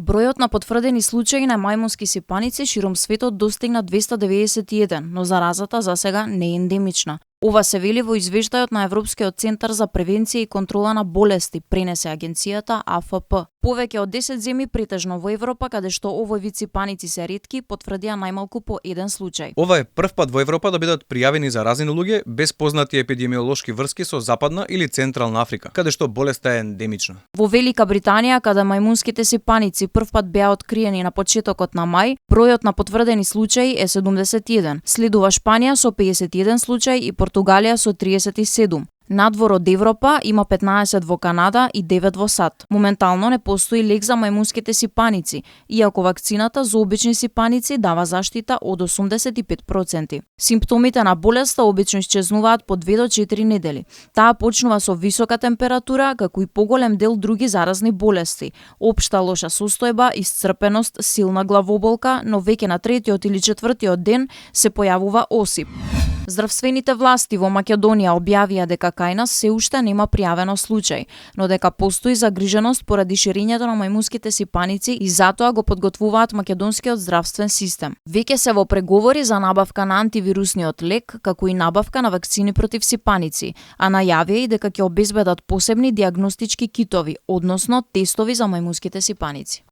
Бројот на потврдени случаи на мајмунски сипаници широм светот достигна 291, но заразата засега не е ендемична. Ова се вели во извештајот на Европскиот центар за превенција и контрола на болести, пренесе агенцијата АФП. Повеќе од 10 земји, претежно во Европа, каде што овој вид сипаници се ретки, потврдија најмалку по еден случај. Ова е прв пат во Европа да бидат пријавени заразени луѓе без познати епидемиолошки врски со Западна или Централна Африка, каде што болеста е ендемична. Во Велика Британија, каде мајмунските сипаници прв пат беа откриени на почетокот на мај, бројот на потврдени случаи е 71. Следува Шпанија со 51 случаи и Португалија со 37. Надвор од Европа има 15 во Канада и 9 во САД. Моментално не постои лек за мајмунските сипаници, иако вакцината за обични сипаници дава заштита од 85%. Симптомите на болеста обично исчезнуваат по 2 до 4 недели. Таа почнува со висока температура, како и поголем дел други заразни болести, општа лоша состојба, исцрпеност, силна главоболка, но веќе на третиот или четвртиот ден се појавува осип. Здравствените власти во Македонија објавија дека кај нас се уште нема пријавено случај, но дека постои загриженост поради ширењето на мајмунските сипаници и затоа го подготвуваат македонскиот здравствен систем. Веќе се во преговори за набавка на антивирусниот лек, како и набавка на вакцини против сипаници, а најавија и дека ќе обезбедат посебни дијагностички китови, односно тестови за мајмунските сипаници.